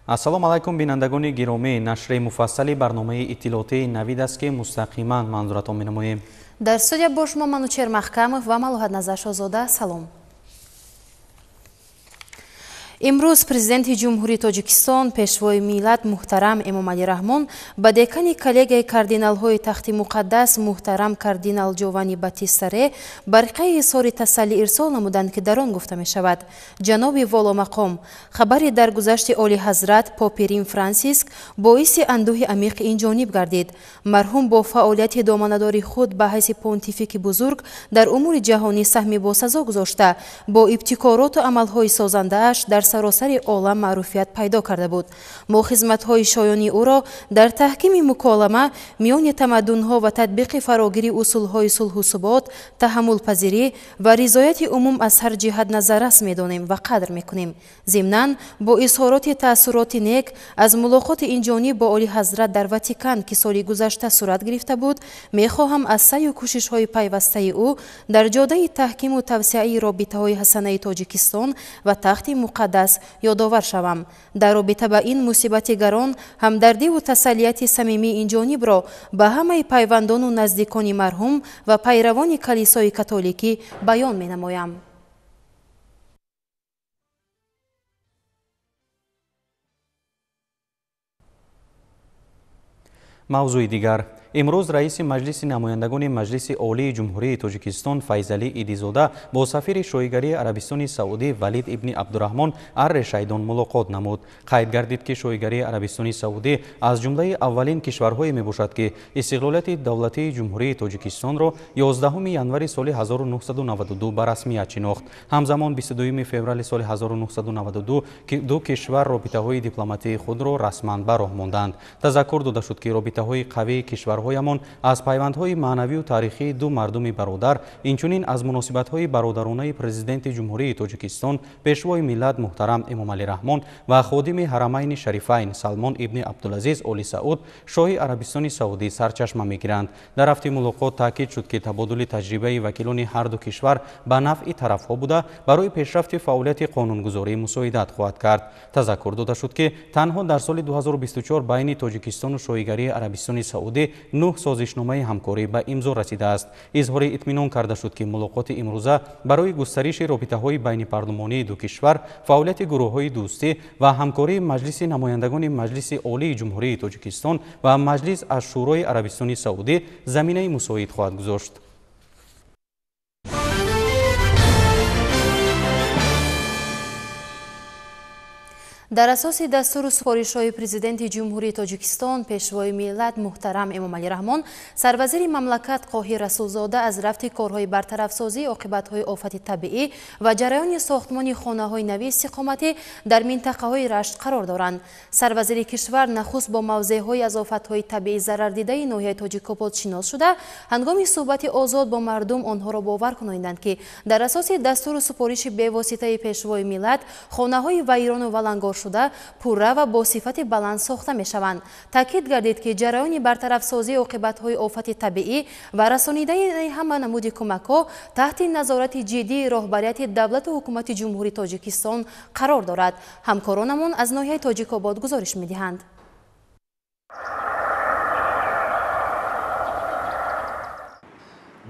Ассалому алайкум, бинандагони гиромӣ. Нашри муфассали барномаи иттилоотии Навид аст, ки мустақиман манзуратон менамоем. Дар студия бо шумо Манучер Маҳкамов ва Малоҳатназар Шоҳзода. Салом. Имрӯз президенти Ҷумҳурии Тоҷикистон, пешвои миллат муҳтарам Эмомалӣ Раҳмон ба декани коллегияи кардиналҳои Тахти Муқаддас муҳтарам кардинал Ҷованни Батиста Ре барқаи изҳори тасаллӣ ирсол намуданд, ки дар он гуфта мешавад: ҷаноби воломақом, хабари даргузашти Олиҳазрат Попи Рим Франсиск боиси андӯҳи амиқи ин ҷониб гардид. Марҳум бо фаъолияти доманадори худ ба ҳайси понтифики бузург дар умури ҷаҳонӣ саҳми босазо гузошта, бо ибтикороту амалҳои созандааш дар саросари олам маъруфият пайдо карда буд. Мо хизматҳои шоёни ӯро дар таҳкими муколама миёни тамаддунҳо ва татбиқи фарогири усулҳои сулҳу субот, таҳаммулпазирӣ ва ризояти умум аз ҳар ҷиҳат назаррас медонем ва қадр мекунем. Зимнан бо изҳороти таассуроти нек аз мулоқоти ин ҷониб бо Олиҳазрат дар Ватикан, ки соли гузашта сурат гирифта буд, мехоҳам аз саъю кӯшишҳои пайвастаи ӯ дар ҷодаи таҳкиму тавсеаи робитаҳои ҳасанаи Тоҷикистон ва Тахти Муқаддас ёдовар шавам. Дар робита ба ин мусибати гарон ҳамдардиву тасаллияти самимии ин ҷонибро ба ҳамаи пайвандону наздикони марҳум ва пайравони калисои католикӣ баён менамоям. Мавзӯи дигар. Имрӯз раиси Маҷлиси намояндагони Маҷлиси Олии Ҷумҳурии Тоҷикистон Файзалӣ Идизода бо сафири шоҳигарии Арабистони Саудӣ Валид ибни Абдураҳмон ар-Решайдон мулоқот намуд. Қайд гардид, ки шоҳигарии Арабистони Саудӣ аз ҷумлаи аввалин кишварҳое мебошад, ки истиқлолияти давлатии Ҷумҳурии Тоҷикистонро 11 январи соли 1992 ба расмият шинохт. Ҳамзамон 22 феврали соли 1992 ду кишвар робитаҳои дипломатии худро расман ба роҳ монданд. Тазаккур дода шуд, ки робитаҳои қавии кишварҳоямон аз пайвандҳои маънавию таърихии ду мардуми бародар, инчунин аз муносибатҳои бародаронаи президенти Ҷумҳурии Тоҷикистон, пешвои миллат муҳтарам Эмомалӣ Раҳмон ва ходими Ҳарамайни Шарифайн Салмон ибни Абдулазиз Оли Сауд, шоҳи Арабистони Саудӣ, сарчашма мегиранд. Дар рафти мулоқот таъкид шуд, ки табодули таҷрибаи вакилони ҳар ду кишвар ба нафъи тарафҳо буда, барои пешрафти фаъолияти қонунгузорӣ мусоидат хоҳад кард. Тазаккур дода шуд, ки танҳо дар соли 2024 байни Тоҷикистону шоҳигарии Арабистони Саудӣ 9 созишномаи ҳамкорӣ ба имзо расидааст. Изҳори итминон карда шуд, ки мулоқоти имрӯза барои густариши робитаҳои байнипарлумонии ду кишвар, фаъолияти гурӯҳҳои дӯстӣ ва ҳамкории Маҷлиси намояндагони Маҷлиси Олии Ҷумҳурии Тоҷикистон ва Маҷлис аз Шӯрои Арабистони Саудӣ заминаи мусоид хоҳад гузошт. Дар асоси дастуру супоришҳои президенти Ҷумҳурии Тоҷикистон, пешвои миллат муҳтарам Эмомалӣ Раҳмон, сарвазири мамлакат Қоҳир Расулзода аз рафти корҳои бартарафсозии оқибатҳои офати табиӣ ва ҷараёни сохтмони хонаҳои нави истиқоматӣ дар минтақаҳои Рашт қарор доранд. Сарвазири кишвар нахуст бо мавзеъҳои аз офатҳои табиӣ зарардидаи ноҳияи Тоҷикобод шинос шуда, ҳангоми суҳбати озод бо мардум онҳоро бовар кунонданд, ки дар асоси дастуру супориши бевоситаи пешвои миллат хонаҳои вайрону валангор шуда пурра ва бо сифати баланд сохта мешаванд. Таъкид гардид, ки ҷараёни бартарафсозии оқибатҳои офати табиӣ ва расонидани ҳама намуди кӯмакҳо таҳти назорати ҷиддии роҳбарияти давлату ҳукумати Ҷумҳурии Тоҷикистон қарор дорад. Ҳамкоронамон аз ноҳияи Тоҷикобод гузориш медиҳанд.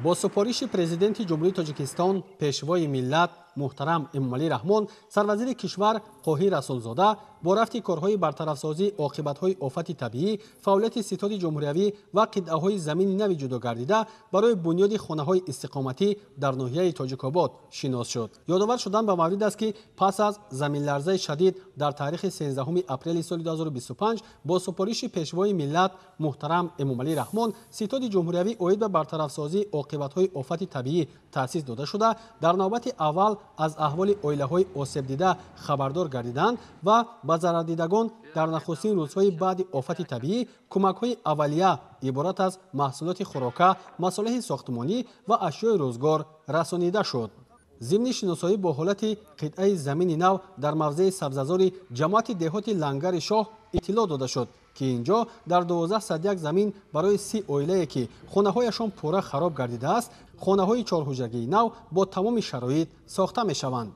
Бо супориши президенти Ҷумҳурии Тоҷикистон, пешвои миллат муҳтарам Эмомалӣ Раҳмон, сарвазири кишвар Қоҳир Расулзода бо рафти корҳои бартарафсозии оқибатҳои офати табиӣ, фаъолияти ситоди ҷумҳуриявӣ ва қитъаҳои замини нави ҷудо гардида барои бунёди хонаҳои истиқоматӣ дар ноҳияи Тоҷикобод шинос шуд. Ёдовар шудан ба маврид аст, ки пас аз заминларзаи шадид дар таърихи 13 апрели соли 2025 бо супориши пешвои миллат муҳтарам Эмомалӣ Раҳмон ситоди ҷумҳуриявӣ оид ба бартарафсозии оқибатҳои офати табиӣ таъсис дода шуда, дар навбати аввал аз аҳволи оилаҳои осебдида хабардор гардиданд ва ба зарардидагон дар нахустин рӯзҳои баъди офати табиӣ кӯмакҳои аввалия иборат аз маҳсулоти хӯрока, масолеҳи сохтмонӣ ва ашёи рӯзгор расонида шуд. Зимни шиносоӣ бо ҳолати қитъаи замини нав дар мавзеи сабзазори ҷамоати деҳоти Лангари Шоҳ иттилоъ дода шуд, ки инҷо дар 1201 замин барои 30 оилае, ки хонаҳояшон пурра хароб гардидааст, хонаҳои чорҳуҷрагии нав бо тамоми шароит сохта мешаванд.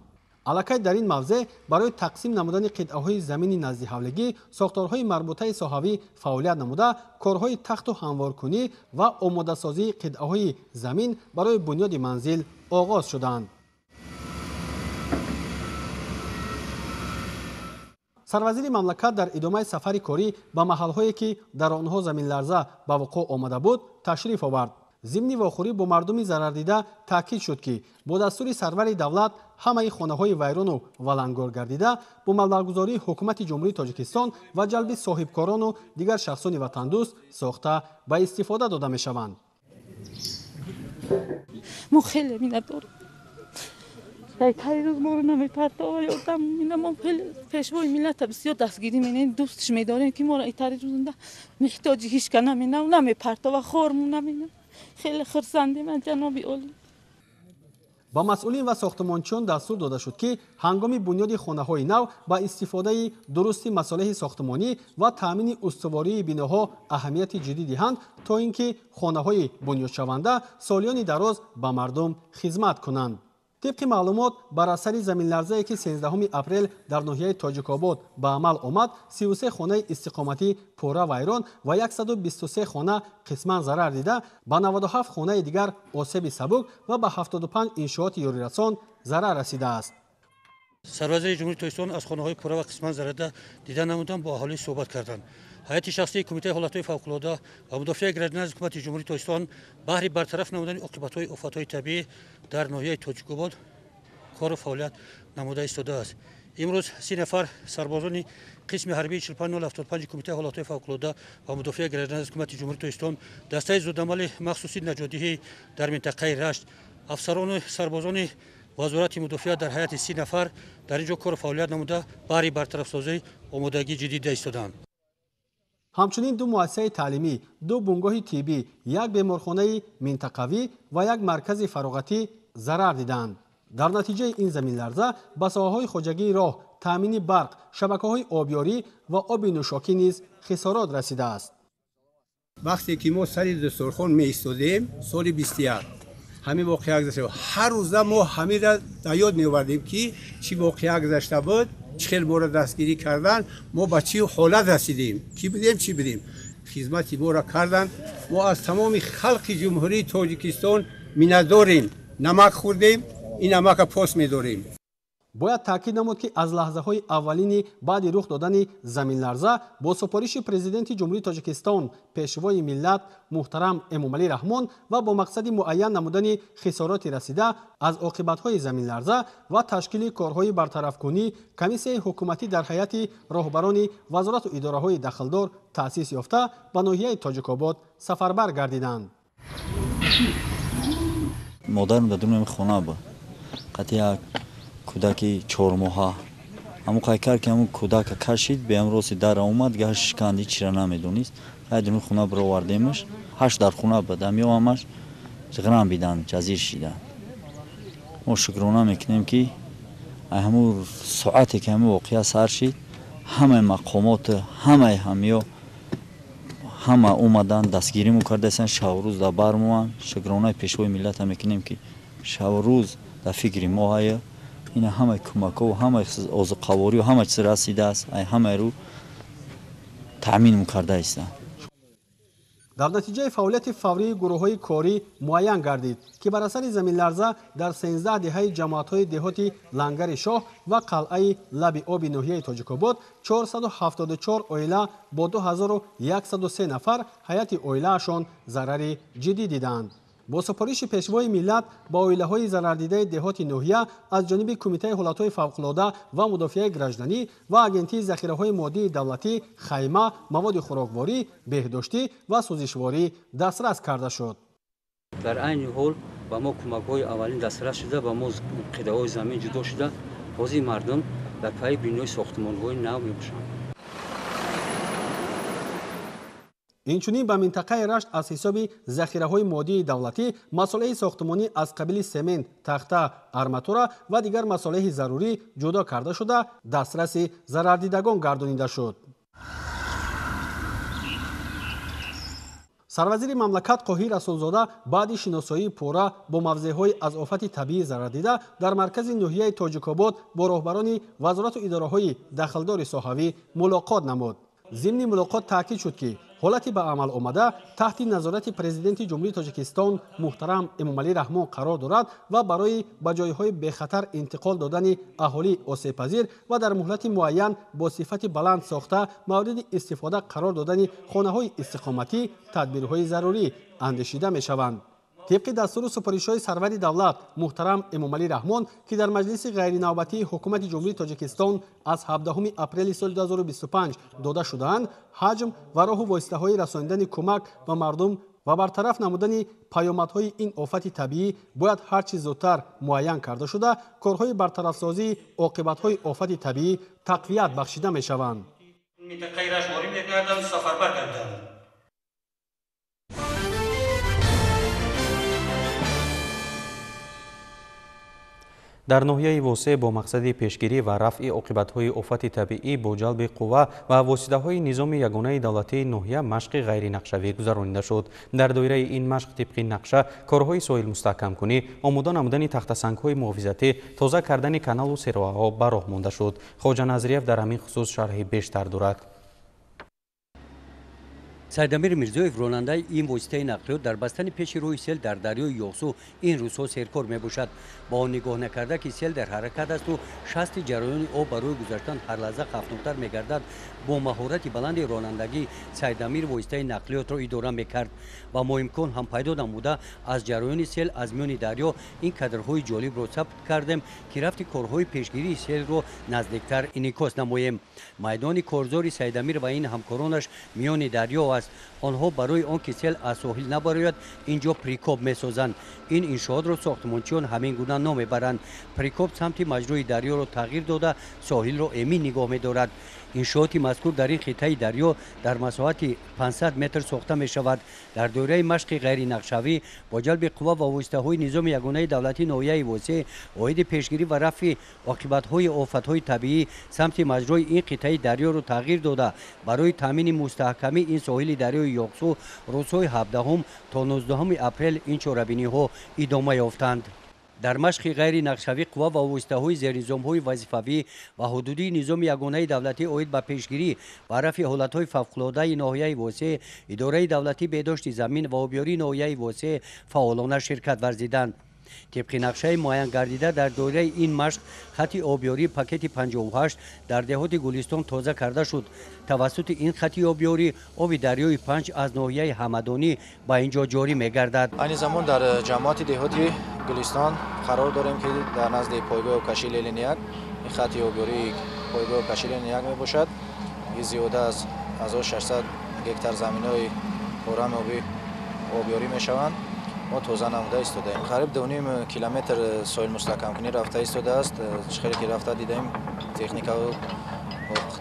Аллакай дар ин мавзеъ барои тақсим намудани қитъаҳои замини наздиҳавлигӣ сохторҳои марбутаи соҳавӣ фаъолият намуда, корҳои тахту ҳамворкунӣ ва омодасозии қитъаҳои замин барои бунёди манзил оғоз шуданд. Сарвазири мамлакат дар идомаи сафари корӣ ба маҳалҳое, ки дар онҳо заминларза ба вуқӯъ омада буд, ташриф овард. Зимни вохӯрӣ бо мардуми зарардида таъкид шуд, ки бо дастури сарвари давлат ҳамаи хонаҳои вайрону валангор гардида бо маблағгузории ҳукумати Ҷумҳурии Тоҷикистон ва ҷалби соҳибкорону дигар шахсони ватандӯст сохта ба истифода дода мешаванд. Мо хеле миннатдорем. Рӯз моро намепартова, ёрдам мина. Мо хеле пешвои миллата бисёр дастгирӣ менем, дӯстш медорем, ки моро итари рӯзунда меҳтоҷи ҳичка намена, намепартова, хорму намена. Хеле хурсандем аз ҷаноби олӣ. Ба масъулин ва сохтмончиён дастур дода шуд, ки ҳангоми бунёди хонаҳои нав ба истифодаи дурусти масолеҳи сохтмонӣ ва таъмини устувории биноҳо аҳамияти ҷиддӣ диҳанд, то ин ки хонаҳои бунёдшаванда солиёни дароз ба мардум хизмат кунанд. Тибқи маълумот, бар асари заминларзае, ки 13 апрел дар ноҳияи Тоҷикобод ба амал омад, 33 хонаи истиқоматӣ пурра вайрон ва 123 хона қисман зарар дида, ба 97 хонаи дигар осеби сабук ва ба 75 иншооти ёрирасон зарар расидааст. Сарвазири Ҷумҳурии Тоҷикистон аз хонаҳои пурра ва қисман зарарда дида намудан, бо аҳолӣ суҳбат карданд. Ҳайати шахсии Кумитаи ҳолатҳои фавқулода ва мудофиаи гражданӣ аз ҳукумати Ҷумҳурии Тоҷикистон баҳри бартараф намудани оқибатҳои офатҳои табиӣ дар ноҳияи Тоҷикобод кору фаъолият намуда истодааст. Имрӯз 30 нафар сарбозони қисми ҳарбии 45075 Кумитаи ҳолатҳои фавқулода ва мудофиаи гражданӣ аз ҳукумати Ҷумҳурии Тоҷикистон, дастаи зудамали махсуси наҷотдиҳӣ дар минтақаи Рашт, афсарону сарбозони Вазорати мудофиа дар ҳайати 30 нафар дар ин ҷо кору фаъолият намуда, баҳри бартарафсозӣ омодагӣ ҷиддӣ дида истоданд. Ҳамчунин ду муассисаи таълимӣ, ду бунгоҳи тиббӣ, як беморхонаи минтақавӣ ва як маркази фароғатӣ зарар диданд. Дар натиҷаи ин заминларза ба соҳаҳои хоҷагии роҳ, таъмини барқ, шабакаҳои обёрӣ ва оби нӯшокӣ низ хисорот расидааст. Вақте ки мо сари дастурхон меистодем, соли 21 ҳамин воқеа гузашта буд. Ҳар рӯза мо ҳаминро дар ёд меовардем, ки чӣ воқеа гузашта буд, чӣ хел моро дастгирӣ кардан, мо ба чӣ ҳолат расидем, кӣ будем, чӣ будем. Хизмати моро карданд. Мо аз тамоми халқи Ҷумҳурии Тоҷикистон миннатдорем. Намак хӯрдем, ин намака пос медорем. Бояд таъкид намуд, ки аз лаҳзаҳои аввалини баъди рух додани заминларза бо супориши Президенти Ҷумҳурии Тоҷикистон, Пешвои миллат муҳтарам Эмомалӣ Раҳмон ва бо мақсади муайян намудани хисороти расида аз оқибатҳои заминларза ва ташкили корҳои бартарафкунӣ, комиссияи ҳукуматӣ дар ҳайати роҳбарони вазорату идораҳои дахлдор таъсис ёфта ба ноҳияи Тоҷикобод сафарбар гардиданд. Модарам дар дуруни хона буд, қатъи як кӯдаки чормоҳа. Ҳамун қайкар ки ҳамун кӯдака кашид, беам рости дара омад, гаш шиканд, ҳичира намедонист. Хай дуруни хона бировардемаш, ҳашт дар хона буд, ҳамё ҳамаш ғирам биданд, ҷазир шиданд. Мо шукрона мекунем, ки ҳамун соате ки ҳамин воқеа сар шид, ҳамаи мақомот, ҳамаи ҳамё ҳама омаданд, дастгиримон кардаистанд, шабрӯз дар бар моанд. Шукронаи пешвои миллата мекунем, ки шабрӯз дар фикри мо ҳая. Ина ҳамаи кӯмакҳо, ҳамаи озуқаворию ҳама чиз расидааст, ай ҳамаи рӯ таъминмон кардаистанд. Дар натиҷаи фаъолияти фаврии гурӯҳҳои корӣ муайян гардид, ки бар асари заминларза дар 13 деҳаи ҷамоатҳои деҳоти Лангари Шоҳ ва қалъаи лаби оби ноҳияи Тоҷикобод 474 оила бо 2103 нафар ҳайати оилаашон зарари ҷиддӣ диданд. Бо супориши пешвои миллат ба оилаҳои зарардидаи деҳоти ноҳия аз ҷониби Кумитаи ҳолатҳои фавқулода ва мудофиаи гражданӣ ва Агентии захираҳои моддии давлатӣ хайма, маводи хӯрокворӣ, беҳдоштӣ ва сӯзишворӣ дастрас карда шуд. Дар айни ҳол ба мо кӯмакҳои аввалин дастрас шуда, ба мо қидаҳои замин ҷудо шуда, ҳозир мардум дар пайи бинои сохтмонҳои нав мебошанд. Инчунин ба минтақаи Рашт аз ҳисоби захираҳои моддии давлатӣ масолеҳи сохтмонӣ аз қабили семент, тахта, арматура ва дигар масолеҳи зарурӣ ҷудо карда шуда, дастраси зарардидагон гардонида шуд. Сарвазири мамлакат Қоҳир Расулзода баъди шиносоии пурра бо мавзеъҳои аз офати табиӣ зарардида дар маркази ноҳияи Тоҷикобод бо роҳбарони вазорату идораҳои дахлдори соҳавӣ мулоқот намуд. Зимни мулоқот таъкид шуд, ки ҳолати ба амал омада таҳти назорати Президенти Ҷумҳурии Тоҷикистон муҳтарам Эмомалӣ Раҳмон қарор дорад ва барои ба ҷойҳои бехатар интиқол додани аҳолии осебпазир ва дар муҳлати муайян бо сифати баланд сохта мавриди истифода қарор додани хонаҳои истиқоматӣ тадбирҳои зарурӣ андешида мешаванд. Тибқи дастуру супоришҳои сарвари давлат муҳтарам Эмомалӣ Раҳмон, ки дар маҷлиси ғайринавбатии Ҳукумати Ҷумҳурии Тоҷикистон аз 17 апрели соли 2025 дода шудаанд, ҳаҷм ва роҳу воситаҳои расонидани кӯмак ба мардум ва бартараф намудани паёмадҳои ин офати табиӣ бояд ҳарчи зудтар муайян карда шуда, корҳои бартарафсозии оқибатҳои офати табиӣ тақвият бахшида мешаванд. Дар ноҳияи Восеъ бо мақсади пешгирӣ ва рафъи оқибатҳои офати табиӣ бо ҷалби қувва ва воситаҳои низоми ягонаи давлатии ноҳия машқи ғайринақшавӣ гузаронида шуд. Дар доираи ин машқ тибқи нақша корҳои соҳилмустаҳкамкунӣ, омода намудани тахтасангҳои муҳофизатӣ, тоза кардани каналу сероҳаҳо ба роҳ монда шуд. Хоҷа Назриев дар ҳамин хусус шарҳи бештар дорад. Сайдамир Мирзоев, ронандаи ин воситаи нақлиёт, дар бастани пеши роҳи сел дар дарёи Ёғсу ин рӯзҳо серкор мебошад. Ба он нигоҳ накарда, ки сел дар ҳаракат асту шасти ҷараёни об барои гузаштан ҳар лаҳза хавфноктар мегардад, бо маҳорати баланди ронандагӣ Сайдамир воситаи нақлиётро идора мекард ва мо имкон ҳам пайдо намуда аз ҷараёни сел аз миёни дарё ин кадрҳои ҷолибро сабт кардем, ки рафти корҳои пешгирии селро наздиктар инъикос намоем. Майдони корзори Сайдамир ва ин ҳамкоронаш миёни дарё аст. Онҳо барои он ки сел аз соҳил набарояд, инҷо прикоп месозанд. Ин иншоотро сохтмончиён ҳамин гуна ном мебаранд. Прикоп самти маҷрои дарёро тағйир дода, соҳилро эмин нигоҳ медорад. Иншооти мазкур дар ин хиттаи дарё дар масоҳати 500 метр сохта мешавад. Дар доираи машқи ғайринақшавӣ бо ҷалби қувва ва воситаҳои низоми ягонаи давлатии ноҳияи Восеъ оиди пешгирӣ ва рафъи оқибатҳои офатҳои табиӣ самти маҷрои ин қитъаи дарёро тағйир дода, барои таъмини мустаҳкамии ин соҳили дарёи Ёғсу рӯзҳои 17 то 19 апрел ин чорабиниҳо идома ёфтанд. Дар машқи ғайринақшавӣ қувва ва воситаҳои зернизомҳои вазифавӣ ва ҳудудии низоми ягонаи давлатӣ оид ба пешгирӣ ва рафъи ҳолатҳои фавқулодаи ноҳияи Восеъ, идораи давлатии беҳдошти замин ва обёрии ноҳияи Восеъ фаъолона ширкат варзиданд. Тибқи нақшаи муайян гардида дар доираи ин машқ хати обёрии пакети 58 дар деҳоти Гулистон тоза карда шуд. Тавассути ин хати обёрӣ оби дарёи Панҷ аз ноҳияи Ҳамадонӣ ба ин ҷо ҷорӣ мегардад. Айни замон дар ҷамоати деҳоти Гулистон қарор дорем, ки дар назди пойгоҳи обкашии Ленин 1 ин хати обёрии пойгоҳи обкашии Ленин 1 мебошад. Зиёда аз 1600 гектар заминҳои орами обӣ обёрӣ мешаванд. Мо тоза намуда истодаем. Қариб 2,5 километр соҳил мустаҳкамкунӣ рафта истодааст. Чӣ хеле ки рафта дидаем, техникаву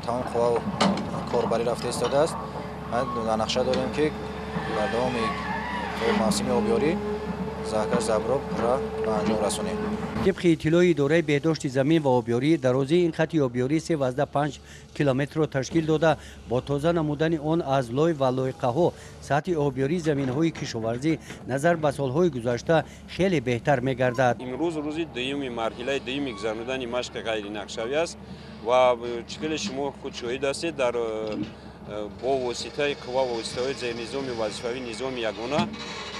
тамом қувваву корбарӣ рафта истодааст. Дар нақша дорем, ки дар давоми мавсими обёрӣ заҳкаш забро пурра ба анҷом расонем. Тибқи иттилои идораи беҳдошти замин ва обёрӣ, дарозии ин хати обёрӣ 3,5 километрро ташкил дода, бо тоза намудани он аз лой ва лойқаҳо сатҳи обёрии заминҳои кишоварзӣ назар ба солҳои гузашта хеле беҳтар мегардад. Имрӯз рӯзи дуюми марҳилаи дуюми гузаронидани машқи ғайринақшавӣ аст ва чӣ хеле шумо худ шоҳид ҳастед, дар бо воситаи қувва ва воситаҳои зернизоми вазифавии низоми ягона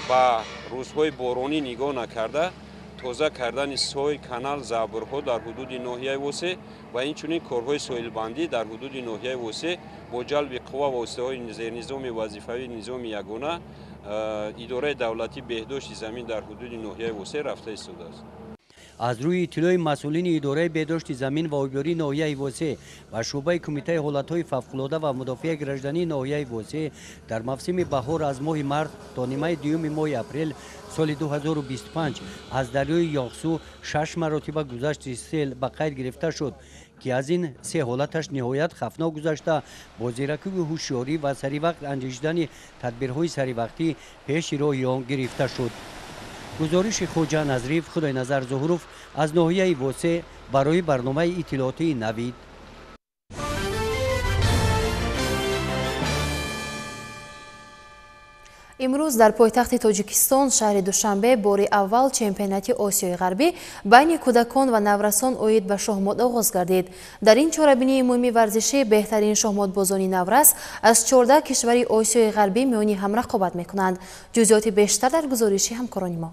ба рӯзҳои боронӣ нигоҳ накарда тоза кардани сой, канал, забрҳо дар ҳудуди ноҳияи Восеъ ва инчунин корҳои соҳилбандӣ дар ҳудуди ноҳияи Восеъ бо ҷалби қувва ва воситаҳои зернизоми вазифавии низоми ягона идораи давлатии беҳдошти замин дар ҳудуди ноҳияи Восеъ рафта истодааст. Аз рӯи иттилои масъулини идораи беҳдошти замин ва обёрии ноҳияи Восеъ ва шӯъбаи кумитаи ҳолатҳои фавқулода ва мудофиаи граждании ноҳияи Восеъ дар мавсими баҳор аз моҳи март то нимаи дуюми моҳи апрел соли 2025 аз дарёи Ёғсу 6 маротиба гузашти сел ба қайд гирифта шуд, ки аз ин се ҳолаташ ниҳоят хавфнок гузашта, бо зиракиву ҳушёрӣ ва саривақт анҷишидани тадбирҳои саривақтӣ пеши роҳи он гирифта шуд. Гузориши Хоҷа Назриев, Худойназар Зуҳуров аз ноҳияи Восеъ барои барномаи иттилоотии Навид. Имрӯз дар пойтахти Тоҷикистон, шаҳри Душанбе, бори аввал чемпионати Осиёи Ғарбӣ байни кӯдакон ва наврасон оид ба шоҳмот оғоз гардид. Дар ин чорабинии муҳими варзишӣ беҳтарин шоҳмотбозони наврас аз 14 кишвари Осиёи Ғарбӣ миёни ҳам рақобат мекунанд. Ҷузъиёти бештар дар гузориши ҳамкорони мо.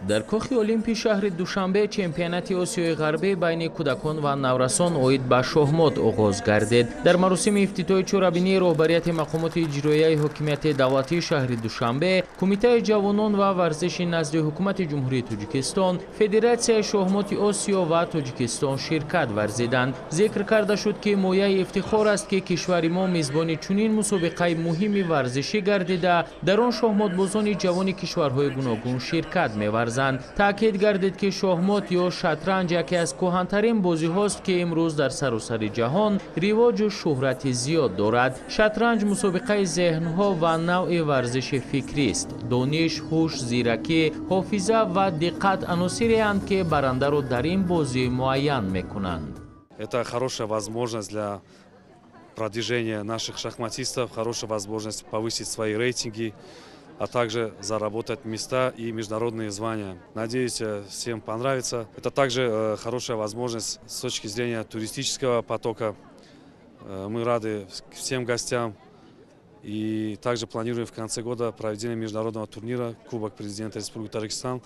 Дар кохи Олимпи шаҳри Душанбе чемпионати Осиёи Ғарбӣ байни кӯдакон ва наврасон оид ба шоҳмот оғоз гардид. Дар маросими ифтитоҳи чорабинии роҳбарияти мақомоти иҷроияи ҳокимияти давлатии шаҳри Душанбе, Кумитаи ҷавонон ва варзиши назди ҳукумати Ҷумҳурии Тоҷикистон, Федератсияи шоҳмоти Осиё ва Тоҷикистон ширкат варзиданд. Зикр карда шуд, ки мояи ифтихор аст, ки кишвари мо мизбони чунин мусобиқаи муҳими варзишӣ гардида, дар он шоҳмотбозони ҷавони кишварҳои гуногун ширкат меварзанд. Таъкид гардид, ки шоҳмот ё шатранҷ яке аз кӯҳантарин бозиҳост, ки имрӯз дар саросари ҷаҳон ривоҷу шӯҳрати зиёд дорад. Шатранҷ мусобиқаи зеҳнҳо ва навъи варзиши фикрист. Дониш, ҳуш, зиракӣ, ҳофиза ва диққат аносиреанд, ки барандаро дар ин бозӣ муайян мекунанд. Это хорошая возможность для продвижения наших шахматистов, хорошая возможность повысить свои рейтинги, а также заработать места и международные звания. Надеюсь, всем понравится. Это также хорошая возможность с точки зрения туристического потока. Мы рады всем гостям. И также планируем в конце года проведение международного турнира Кубок президента Республики Таджикистан,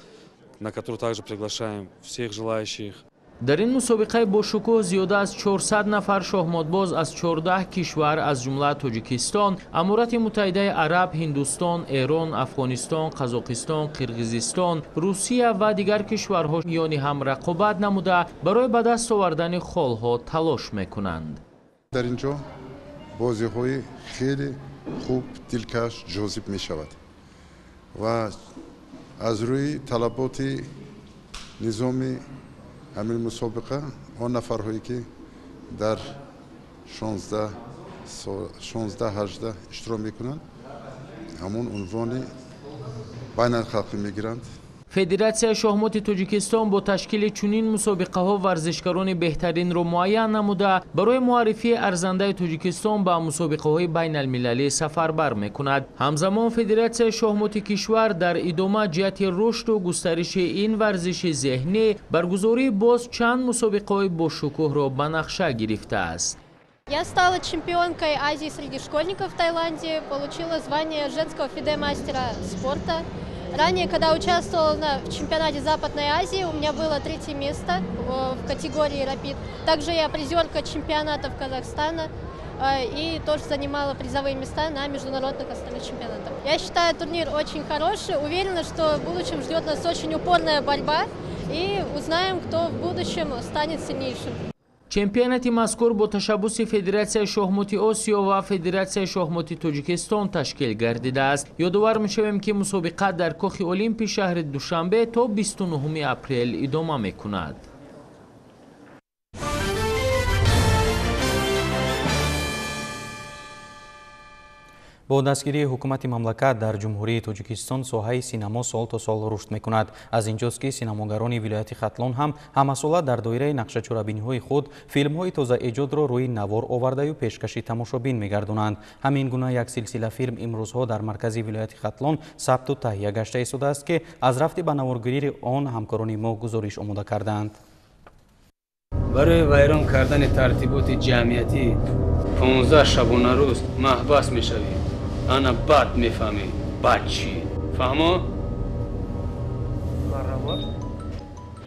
на который также приглашаем всех желающих. Дар ин мусобиқаи бошукӯҳ зиёда аз 400 нафар шоҳмотбоз аз 14 кишвар, аз ҷумла Тоҷикистон, Аморати Муттаҳидаи Араб, Ҳиндустон, Эрон, Афғонистон, Қазоқистон, Қирғизистон, Русия ва дигар кишварҳо миёни ҳам рақобат намуда, барои ба даст овардани холҳо талош мекунанд. Дар ин ҷо бозиҳои хеле хуб, дилкаш, ҷозиб мешавад ва аз рӯи талаботи низоми ҳамин мусобиқа он нафарҳое ки дар 16-18 иштирок мекунанд, ҳамон унвони байналхалқӣ мегиранд. Федератсияи шоҳмоти Тоҷикистон бо ташкили чунин мусобиқаҳо варзишгарони беҳтаринро муайян намуда, барои муаррифии арзандаи Тоҷикистон ба мусобиқаҳои байналмилалӣ сафарбар мекунад. Ҳамзамон Федератсияи шоҳмоти кишвар дар идома ҷиҳати рушду густариши ин варзиши зеҳнӣ баргузории боз чанд мусобиқаҳои бошукӯҳро ба нақша гирифтааст. Я стала чемпионкой Азии среди школьников в Таиланде, получила звание женского фиде-мастера спорта. Ранее, когда участвовала в чемпионате Западной Азии, у меня было 3-е место в категории «Рапид». Также я призерка чемпионатов Казахстана и тоже занимала призовые места на международных остальных чемпионатах. Я считаю турнир очень хороший, уверена, что в будущем ждет нас очень упорная борьба и узнаем, кто в будущем станет сильнейшим. Чемпионати мазкур бо ташаббуси Федератсияи шоҳмоти Осиё ва Федератсияи шоҳмоти Тоҷикистон ташкил гардидааст. Ёдовар мешавем, ки мусобиқа дар кохи Олимпи шаҳри Душанбе то 29 апрел идома мекунад. Бо дастгирии ҳукумати мамлакат дар Ҷумҳурии Тоҷикистон соҳаи синамо сол то сол рушд мекунад. Аз инҷост, ки синамогарони вилояти Хатлон ҳам ҳамасола дар доираи нақшачорабиниҳои худ филмҳои тозаэҷодро рӯи навор овардаю пешкаши тамошобин мегардонанд. Ҳамин гуна як силсила филм имрӯзҳо дар маркази вилояти Хатлон сабту таҳия гашта истодааст, ки аз рафти ба наворгирии он ҳамкорони мо гузориш омода кардаанд. Барои вайрон кардани тартиботи ҷамъиятӣ 15 шабонарӯз маҳбас мешавӣ. Ана бад мефаҳмӣ, бад чӣ? Фаҳмо?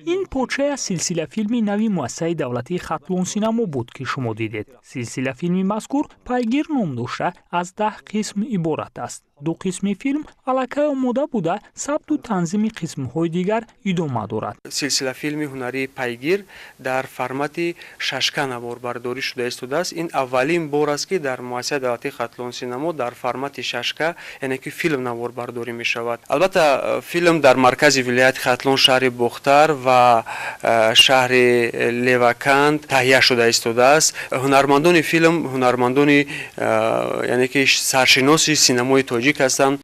Ин порчаи аз силсилафилми нави муассисаи давлатии Хатлон синамо буд, ки шумо дидед. Силсилафилми мазкур Пайгир ном дошта, аз 10 қисм иборат аст. 2 қисми филм аллакай омода буда, сабту танзими қисмҳои дигар идома дорад. Силсилафилми ҳунарии Пайгир дар формати шашка наворбардорӣ шуда истодааст. Ин аввалин бор аст, ки дар муассисаи давлатии Хатлон синамо дар формати шашка, яъне ки филм наворбардорӣ мешавад. Албатта, филм дар маркази вилояти Хатлон, шаҳри Бохтар ва шаҳри Леваканд таҳия шуда истодааст. Ҳунармандони филм ҳунармандони яъне ки саршиноси синамои тоҷик ҳастанд.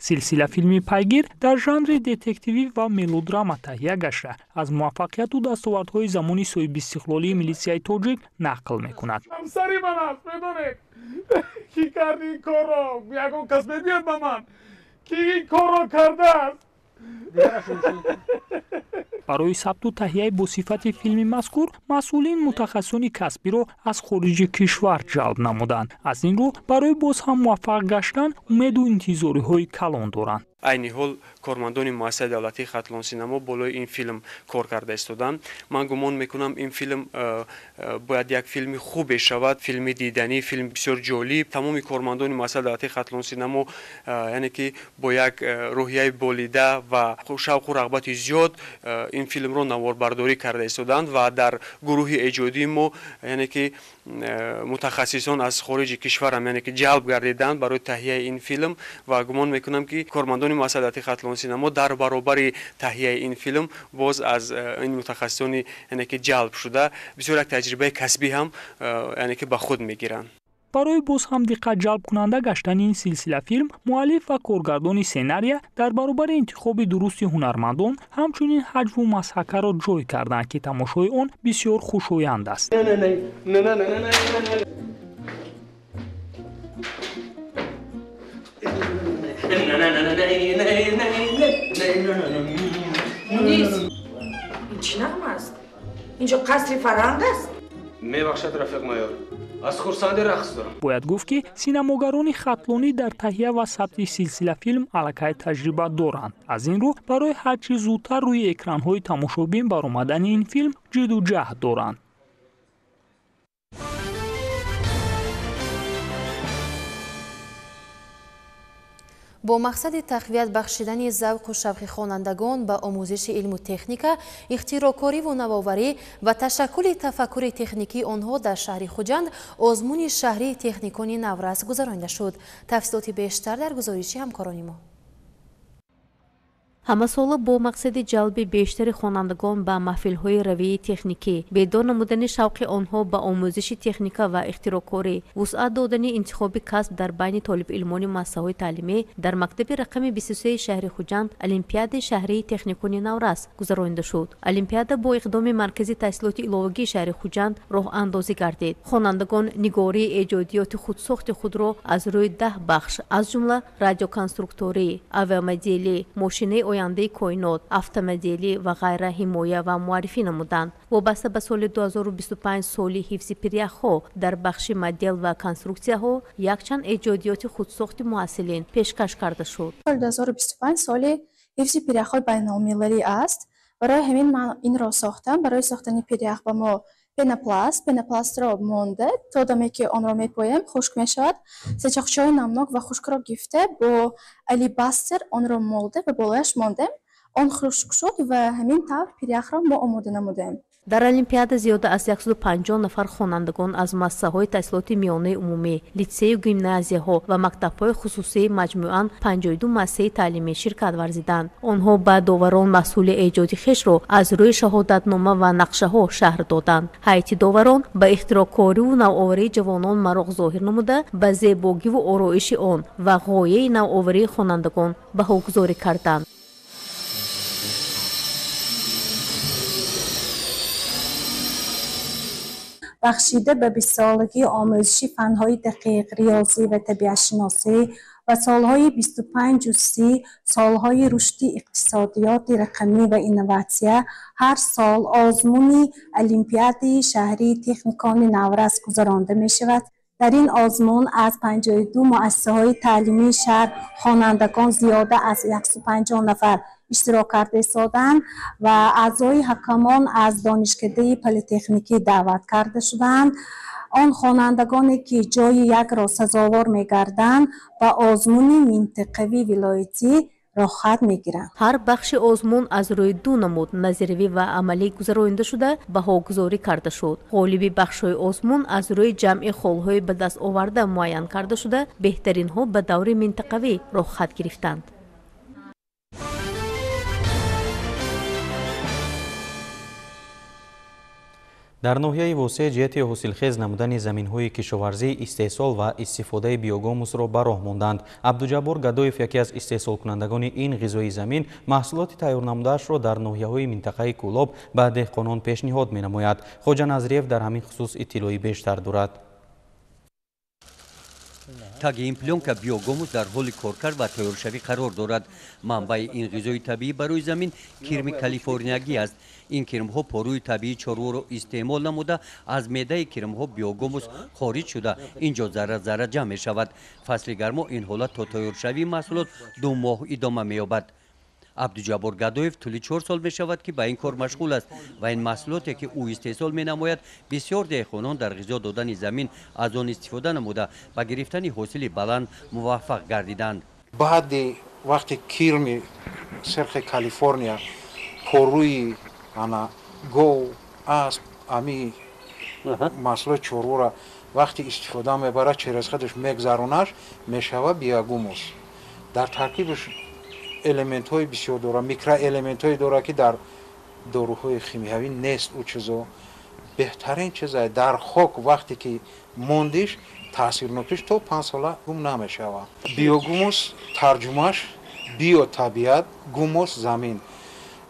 Силсилафилми «Пайгир» дар жанри детективӣ ва мелодрама таҳия гашта, аз муваффақияту дастовардҳои замони соҳибистиқлолии милитсияи тоҷик нақл мекунад. Ҳамсари ман аст, медонед, ки карди ин корро? Ягон кас мегӯяд ба ман, ки ин корро кардааст? Барои сабту таҳияи босифати филми мазкур масъулин мутахассисони касбиро аз хориҷи кишвар ҷалб намуданд. Аз ин рӯ барои боз ҳам муваффақ гаштан умеду интизориҳои калон доранд. Айни ҳол кормандони муассисаи давлатии Хатлон синамо болои ин филм кор карда истоданд. Ман гумон мекунам, ин филм бояд як филми хубе шавад, филми диданӣ, филм бисёр ҷолиб. Тамоми кормандони муассисаи давлатии Хатлон синамо, яъне ки бо як рӯҳияи болида ва шавқу рағбати зиёд ин филмро наворбардорӣ карда истоданд ва дар гурӯҳи эҷодии мо, яъне ки мутахассисон аз хориҷи кишварам, яъне ки ҷалб гардиданд барои таҳияи ин филм ва гумон мекунам, ки кормандони муассисаи давлатии Хатлон синамо дар баробари таҳияи ин филм боз аз ин мутахассисони, яъне ки ҷалб шуда, бисёр як таҷрибаи касбӣ ҳам, яъне ки ба худ мегиранд. Барои боз ҳам диққатҷалбкунанда гаштани ин силсилафилм муаллиф ва коргардони сценария дар баробари интихоби дурусти ҳунармандон ҳамчунин ҳаҷву масхакаро ҷой карданд, ки тамошои он бисёр хушоянд аст. Мунис, ин чӣ нағма аст? Инҷо қасри фарҳанг аст? Мебахшад, рафиқ майор, аз хурсандӣ рақс дорам. Бояд гуфт, ки синамогарони хатлонӣ дар таҳия ва сабти силсилафилм аллакай таҷриба доранд. Аз ин рӯ барои ҳар чӣ зудтар рӯи экранҳои тамошобин баромадани ин филм ҷидду ҷаҳд доранд. Бо мақсади тақвият бахшидани завқу шавқи хонандагон ба омӯзиши илму техника, ихтирокориву навоварӣ ва ташаккули тафаккури техникии онҳо дар шаҳри Хуҷанд озмуни шаҳрии техникони наврас гузаронида шуд. Тафсилоти бештар дар гузориши ҳамкорони мо. Ҳамасола бо мақсади ҷалби бештари хонандагон ба маҳфилҳои равияи техникӣ, бедор намудани шавқи онҳо ба омӯзиши техника ва ихтирокорӣ, вусъат додани интихоби касб дар байни толибилмони муассисаҳои таълимӣ дар мактаби рақами 23 шаҳри Хуҷанд Олимпиадаи шаҳрии техникони наврас гузаронида шуд. Олимпиада бо иқдоми Маркази таҳсилоти иловагии шаҳри Хуҷанд роҳандозӣ гардид. Хонандагон нигории эҷодиёти худсохти худро аз рӯи 10 бахш, аз ҷумла радиоконструкторӣ, авиамоделӣ, мошинаи ояндаи коинот, автомоделӣ ва ғайра ҳимоя ва муаррифӣ намуданд. Вобаста ба соли 2025 соли ҳифзи пиряхҳо дар бахши модел ва конструксияҳо якчанд эҷодиёти худсохти муҳассилин пешкаш карда шуд. Соли 2025 соли ҳифзи пиряхҳои байналмилалӣ аст. Барои ҳамин ман инро сохтам. Барои сохтани пирях ба мо пенопласт, пенопластро монда, то даме ки онро мепоем, хушк мешавад. Сечақчаҳои намнок ва хушкро гирифта, бо алибастер онро молда ва болояш мондем. Он хушк шуд ва ҳамин тавр пиряхро мо омода намудем. Дар Олимпиада зиёда аз 150 нафар хонандагон аз муассисаҳои таҳсилоти миёнаи умумӣ, литсею гимназияҳо ва мактабҳои хусусии маҷмӯан 52 муассисаи таълимӣ ширкат варзиданд. Онҳо ба доварон маҳсули эҷоди хешро аз рӯи шаҳодатнома ва нақшаҳо шарҳ доданд. Ҳайати доварон ба ихтирокориву навоварии ҷавонон мароқ зоҳир намуда, ба зебогиву ороиши он ва ғояи навоварии хонандагон баҳогузорӣ карданд. Бахшида ба 20-солагии омӯзиши фанҳои дақиқ, риёзӣ ва табиатшиносӣ ва солҳои 25-30 солҳои рушди иқтисодиёти рақамӣ ва инноватсия ҳар сол озмуни Олимпиадаи шаҳрии техникони наврас гузаронда мешавад. Дар ин озмун аз 52 муассисаҳои таълимии шаҳр хонандагон зиёда аз 150 нафар иштирок карда истоданд ва аъзои ҳакамон аз Донишкадаи политехникӣ даъват карда шуданд. Он хонандагоне ки ҷои якро сазовор мегарданд, ба озмуни минтақавии вилоятӣ роҳхат мегиранд. Ҳар бахши озмун аз рӯи ду намуд назаривӣ ва амалӣ гузаронида шуда, баҳогузорӣ карда шуд. Ғолиби бахшҳои озмун аз рӯи ҷамъи холҳои ба даст оварда муайян карда шуда, беҳтаринҳо ба даври минтақавӣ роҳхат гирифтанд. Дар ноҳияи Восеъ ҷиҳати ҳосилхез намудани заминҳои кишоварзӣ, истеҳсол ва истифодаи биогумусро ба роҳ монданд. Абдуҷаббор Гадоев, яке аз истеҳсолкунандагони ин ғизои замин, маҳсулоти тайёрнамудаашро дар ноҳияҳои минтақаи Кӯлоб ба деҳқонон пешниҳод менамояд. Хоҷа Назриев дар ҳамин хусус иттилои бештар дорад. Таги ин плёнка биогумус дар ҳоли коркард ва тайёршавӣ қарор дорад. Манбаи ин ғизои табиӣ барои замин кирми калифорниягӣ аст. Ин кирмҳо порӯи табиии чорворо истеъмол намуда, аз меъдаи кирмҳо биогумус хориҷ шуда, ин ҷо зарра зарра ҷамъ мешавад. Фасли гармо ин ҳолат то тайёршавии маҳсулот 2 моҳ идома меёбад. Абдуҷаббор Гадоев тӯли 4 сол мешавад, ки ба ин кор машғул аст ва ин маҳсулоте, ки ӯ истеҳсол менамояд, бисёр деҳқонон дар ғизо додани замин аз он истифода намуда, ба гирифтани ҳосили баланд муваффақ гардиданд. Баъди вақте кирми сирхи Калифорния порӯи ана гов, асп, ами маҳсулоти чорвора вақте истифода мебарад, через худаш мегзаронаш, мешавад биогумус. Дар таркибаш элементҳои бисёр дорад, микроэлементҳое дорад, ки дар доруҳои химиявӣ нест. Ӯ чизо беҳтарин чизае дар хок вақте ки мондиш, таъсирнокиш то 5 сола гум намешавад. Биогумус тарҷумаш био табиат, гумус замин,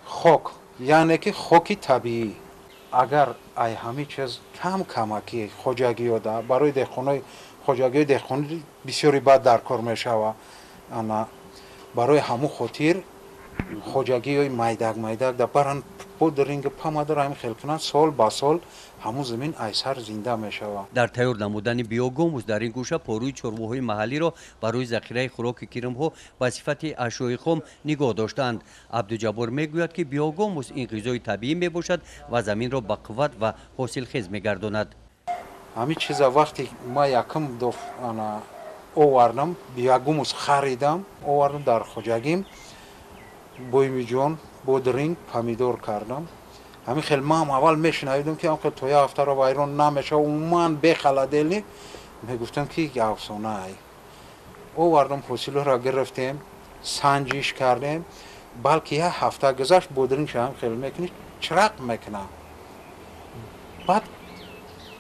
хок, яъне ки хоки табиӣ. Агар ай ҳамин чиз кам камаки хоҷагиёда барои деҳқонои хоҷагиҳои деҳқонӣ бисёри бад дар кор мешавад. Ана барои ҳамун хотир хоҷагиҳои майдак майдак да баран бодринг памадор ҳамин хел кунанд, сол ба сол ҳамун замин айсар зинда мешавад. Дар тайёр намудани биогумус дар ин гӯша порӯи чорвоҳои маҳаллиро барои захираи хӯроки кирмҳо ба сифати ашёи хом нигоҳ доштаанд. Абдуҷаббор мегӯяд, ки биогумус ин ғизои табиӣ мебошад ва заминро ба қувват ва ҳосилхез мегардонад. Ҳамин чиза вақте ма якум доф ана овардам, биогумус харидам, овардам дар хоҷагим, боймиҷон, бодринг, помидор кардам. Ҳамин хел ман аввал мешунавидам, ки ҳам хел то як ҳафтаро вайрон намешава, умуман бехаладелни мегуфтам, ки афсона ай. Овардам, ҳосилҳоро гирифтем, санҷиш кардем, балки як ҳафта гузашт, бодринг ҳам хел мекунӣ, чирақ мекунам. Баъд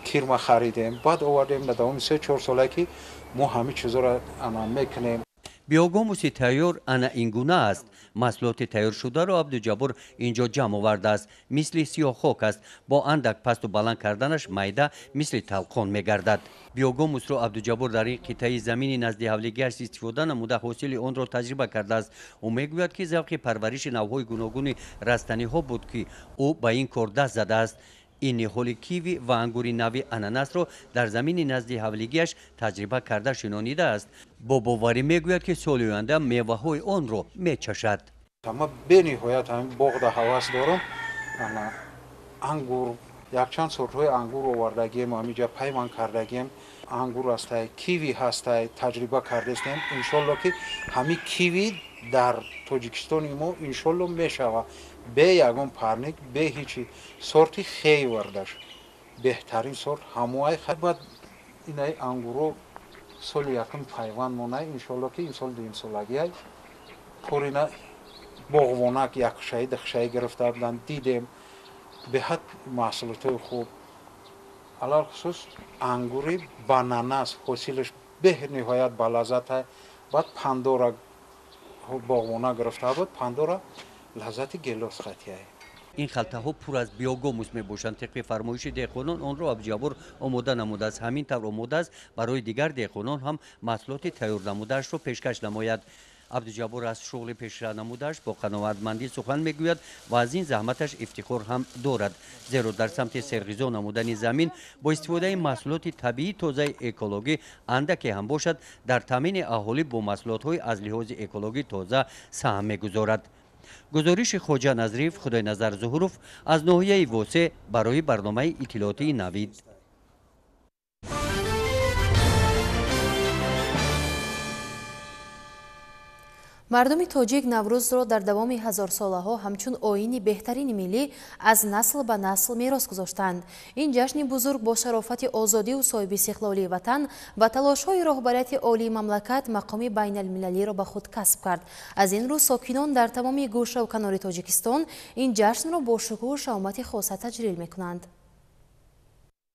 кирма харидем, баъд овардем дар давоми 3-4 сола, ки мо ҳамин чизоро ана мекунем. Биогумуси тайёр ана ин гуна аст. Маҳсулоти тайёршударо Абдуҷаббор ин ҷо ҷамъ овардааст. Мисли сиёҳхок аст. Бо андак пасту баланд карданаш майда мисли талқон мегардад. Биогумусро Абдуҷаббор дар ин қитъаи замини назди ҳавлигиаш истифода намуда, ҳосили онро таҷриба кардааст. Ӯ мегӯяд, ки завқи парвариши навъҳои гуногуни растаниҳо буд, ки ӯ ба ин кор даст задааст. Ин ниҳоли киви ва ангури нави ананасро дар замини назди ҳавлигиаш таҷриба карда шинонидааст. Бо боварӣ мегӯяд, ки соли оянда меваҳои онро мечашад. Ман бениҳоят ҳамин боғда ҳавас дорам. Ангур, якчанд сортҳои ангур овардагием, ҳаминҷа пайман кардагием. Ангур ҳастай, киви ҳастай, таҷриба кардастем. Иншолло, ки ҳамин киви дар Тоҷикистони мо иншолло мешавад. Бе ягон парник, бе ҳичи. Сорти хейвардаш беҳтарин сорт ҳамоай. Баъд инаи ангуро соли якум пайванд монай, иншолло, ки ин сол дуюмсолагиай. Порина боғвонак якшаи духшаи гирифта буданд, дидем беҳад маҳсулотҳои хуб. Алалхусус ангури бананас ҳосилаш бениҳоят балаззат. Баъд пандора боғвона гирифта буд, пандора лаззати гелос хатияй. Ин халтаҳо пур аз биогумус мебошанд. Тибқи фармоиши деҳқонон онро Абдуҷаббор омода намудааст. Ҳамин тавр омода аст барои дигар деҳқонон ҳам маҳсулоти тайёр намудаашро пешкаш намояд. Абдуҷаббор аз шуғли пешра намудааш бо қаноатмандӣ сухан мегӯяд ва аз ин заҳматаш ифтихор ҳам дорад, зеро дар самти серғизо намудани замин бо истифодаи маҳсулоти табиии тозаи экологӣ андаке ҳам бошад, дар таъмини аҳолӣ бо маҳсулотҳои аз лиҳози экологӣ тоза саҳм мегузорад. Гузориши Хоҷа Назриев, Худойназар Зуҳуров аз ноҳияи Восеъ барои барномаи иттилоотии Навид. Мардуми тоҷик Наврӯзро дар давоми ҳазорсолаҳо ҳамчун оини беҳтарини миллӣ аз насл ба насл мерос гузоштанд. Ин ҷашни бузург бо шарофати озодиву соҳибистиқлолии ватан ва талошҳои роҳбарияти олии мамлакат мақоми байналмилалиро ба худ касб кард. Аз ин рӯз сокинон дар тамоми гӯшаву канори Тоҷикистон ин ҷашнро бо шукӯҳу шаҳомати хоса таҷлил мекунанд.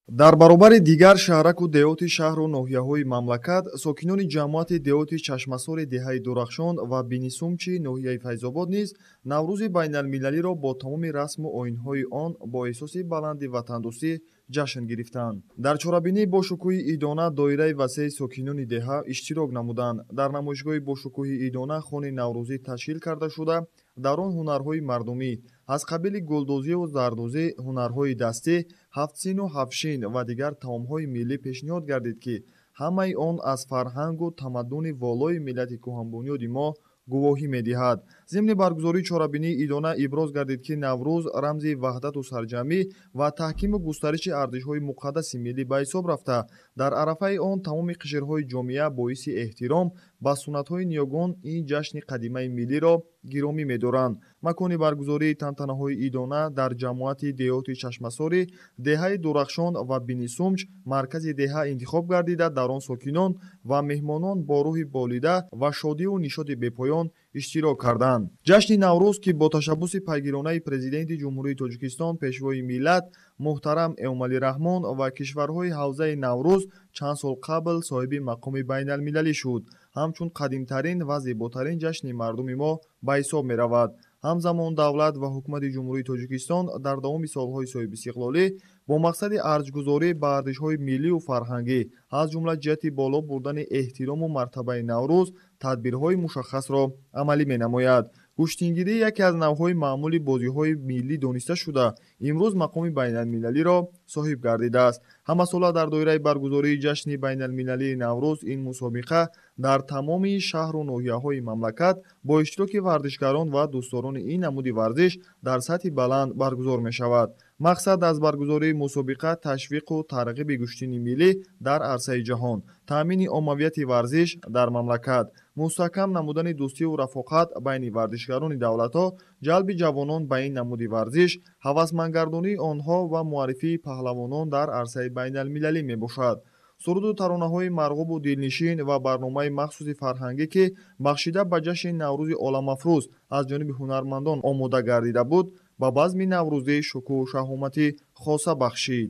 Дар баробари дигар шаҳраку деҳоти шаҳру ноҳияҳои мамлакат, сокинони ҷамоати деҳоти Чашмасори деҳаи Дурахшон ва Бинисумчи ноҳияи Файзобод низ Наврӯзи байналмилалиро бо тамоми расму оинҳои он бо эҳсоси баланди ватандӯстӣ ҷашн гирифтанд. Дар чорабинии бошукӯҳи идона доираи васеи сокинони деҳа иштирок намуданд. Дар намоишгоҳи бошукӯҳи идона хони наврӯзӣ ташкил карда шуда, дар он ҳунарҳои мардумӣ аз қабили гулдӯзиву зардӯзӣ, ҳунарҳои дастӣ, ҳафтсину ҳафтшин ва дигар таомҳои миллӣ пешниҳод гардид, ки ҳамаи он аз фарҳангу тамаддуни волои миллати кӯҳанбунёди мо гувоҳӣ медиҳад. Зимни баргузории чорабинии идона иброз гардид, ки Наврӯз рамзи ваҳдату сарҷамӣ ва таҳкиму густариши арзишҳои муқаддаси миллӣ ба ҳисоб рафта, дар арафаи он тамоми қишрҳои ҷомеа боиси эҳтиром ба суннатҳои ниёгон ин ҷашни қадимаи миллиро гиромӣ медоранд. Макони баргузории тантанаҳои идона дар ҷамоати деҳоти Чашмасори деҳаи Дурахшон ва Бинисумч маркази деҳа интихоб гардида, дар он сокинон ва меҳмонон бо рӯҳи болида ва шодиву нишоти бепоён иштирок карданд. Ҷашни Наврӯз, ки бо ташаббуси пайгиронаи Президенти Ҷумҳурии Тоҷикистон, Пешвои миллат муҳтарам Эмомалӣ Раҳмон ва кишварҳои ҳавзаи Наврӯз чанд сол қабл соҳиби мақоми байналмилалӣ шуд, ҳамчун қадимтарин ва зеботарин ҷашни мардуми мо ба ҳисоб меравад. Ҳамзамон давлат ва ҳукумати Ҷумҳурии Тоҷикистон дар давоми солҳои соҳибистиқлолӣ бо мақсади арҷгузорӣ ба арзишҳои миллию фарҳангӣ, аз ҷумла ҷиҳати боло бурдани эҳтирому мартабаи Наврӯз, тадбирҳои мушаххасро амалӣ менамояд. Гӯштингирӣ яке аз навъҳои маъмули бозиҳои миллӣ дониста шуда, имрӯз мақоми байналмилалиро соҳиб гардидааст. Ҳамасола дар доираи баргузории ҷашни байналмилалии Наврӯз ин мусобиқа дар тамоми шаҳру ноҳияҳои мамлакат бо иштироки варзишгарон ва дӯстдорони ин намуди варзиш дар сатҳи баланд баргузор мешавад. Мақсад аз баргузории мусобиқа ташвиқу тарғиби гӯштини миллӣ дар арсаи ҷаҳон, таъмини оммавияти варзиш дар мамлакат, мустаҳкам намудани дӯстиву рафоқат байни варзишгарони давлатҳо, ҷалби ҷавонон ба ин намуди варзиш, ҳавасмандгардонии онҳо ва муаррифии паҳлавонон дар арсаи байналмилалӣ мебошад. Суруду таронаҳои марғубу дилнишин ва барномаи махсуси фарҳангӣ, ки бахшида ба ҷашни Наврӯзи оламафрӯз аз ҷониби ҳунармандон омода гардида буд, ба базми наврӯзӣ шукӯҳу шаҳомати хоса бахшид.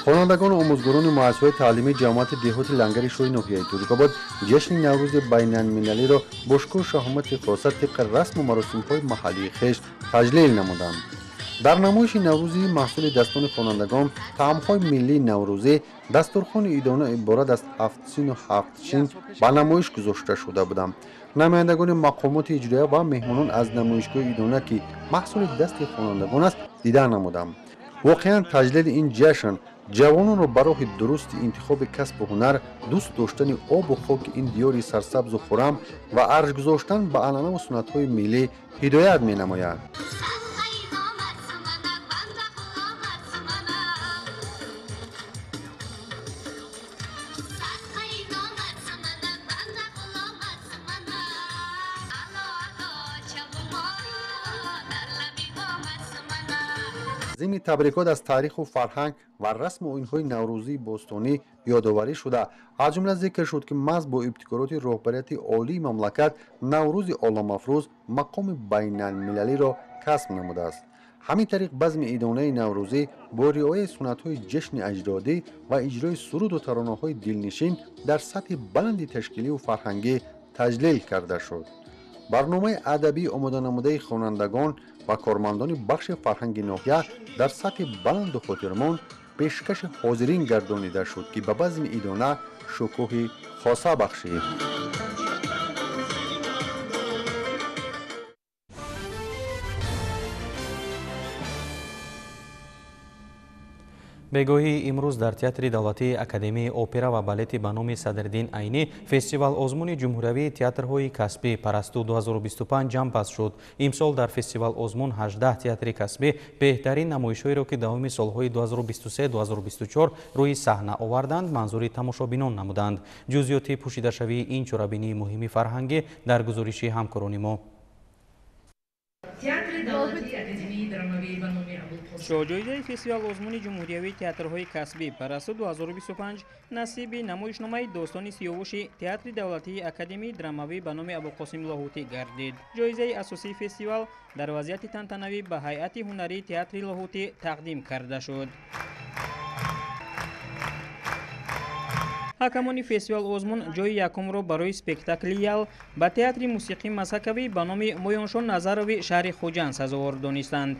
Хонандагону омӯзгорони муассисаҳои таълимии ҷамоати деҳоти Лангари шоҳи ноҳияи Тоҷикобод ҷашни Наврӯзи байналмилалиро бо шукӯҳу шаҳомати хоса тибқи расму маросимҳои маҳаллии хеш таҷлил намуданд. Дар намоиши наврӯзии маҳсули дастони хонандагон таомҳои миллии наврӯзӣ, дастурхони идона иборат аз ҳафтсину ҳафтшин ба намоиш гузошта шуда буданд. Намояндагони мақомоти иҷроия ва меҳмонон аз намоишгоҳи идона, ки маҳсули дасти хонандагон аст, дида намуданд. Воқеан таҷлили ин ҷашн ҷавононро ба роҳи дурусти интихоби касбу ҳунар, дӯст доштани обу хоки ин диёри сарсабзу хуррам ва арҷ гузоштан ба анъанаву суннатҳои миллӣ ҳидоят менамояд. Зимни табрикот аз таъриху фарҳанг ва расму оинҳои наврӯзии бостонӣ ёдоварӣ шуда, аз ҷумла зикр шуд, ки маҳз бо ибтикороти роҳбарияти олии мамлакат Наврӯзи оламафрӯз мақоми байналмилалиро касб намудааст. Ҳамин тариқ базми идонаи наврӯзӣ бо риояи суннатҳои ҷашни аҷдодӣ ва иҷрои суруду таронаҳои дилнишин дар сатҳи баланди ташкилию фарҳангӣ таҷлил карда шуд. Барномаи адабӣ омоданамудаи хонандагон ва кормандони бахши фарҳанги ноҳия дар сатҳи баланду хотирмон пешкаши ҳозирин гардонида шуд, ки ба базми идона шукӯҳи хоса бахшид. Бегоҳии имрӯз дар Театри давлатии Академияи опера ва балети ба номи Садриддин Айнӣ фестивал-озмуни ҷумҳуриявии театрҳои касбӣ «Парасту 2025» ҷамъбаст шуд. Имсол дар фестивал-озмун 18 театри касбӣ беҳтарин намоишҳоеро, ки давоми солҳои 2023-2024 рӯи саҳна оварданд, манзури тамошобинон намуданд. Ҷузъиёти пӯшидашавии ин чорабинии муҳими фарҳангӣ дар гузориши ҳамкорони мо. Шоҳҷоизаи фестивал озмуни ҷумҳуриявии театрҳои касбӣ Парасту 2025 насиби намоишномаи достони сиёвуши Театри давлатии академияи драмавӣ ба номи Абуқосим Лоҳутӣ гардид. Ҷоизаи асосии фестивал дар вазъияти тантанавӣ ба ҳайати ҳунарии Театри Лоҳутӣ тақдим карда шуд. Ҳакамони фестивал озмун ҷои якумро барои спектакли Ял ба Театри мусиқии масакавӣ ба номи Моёншон Назарови шаҳри Хуҷанд сазовор донистанд.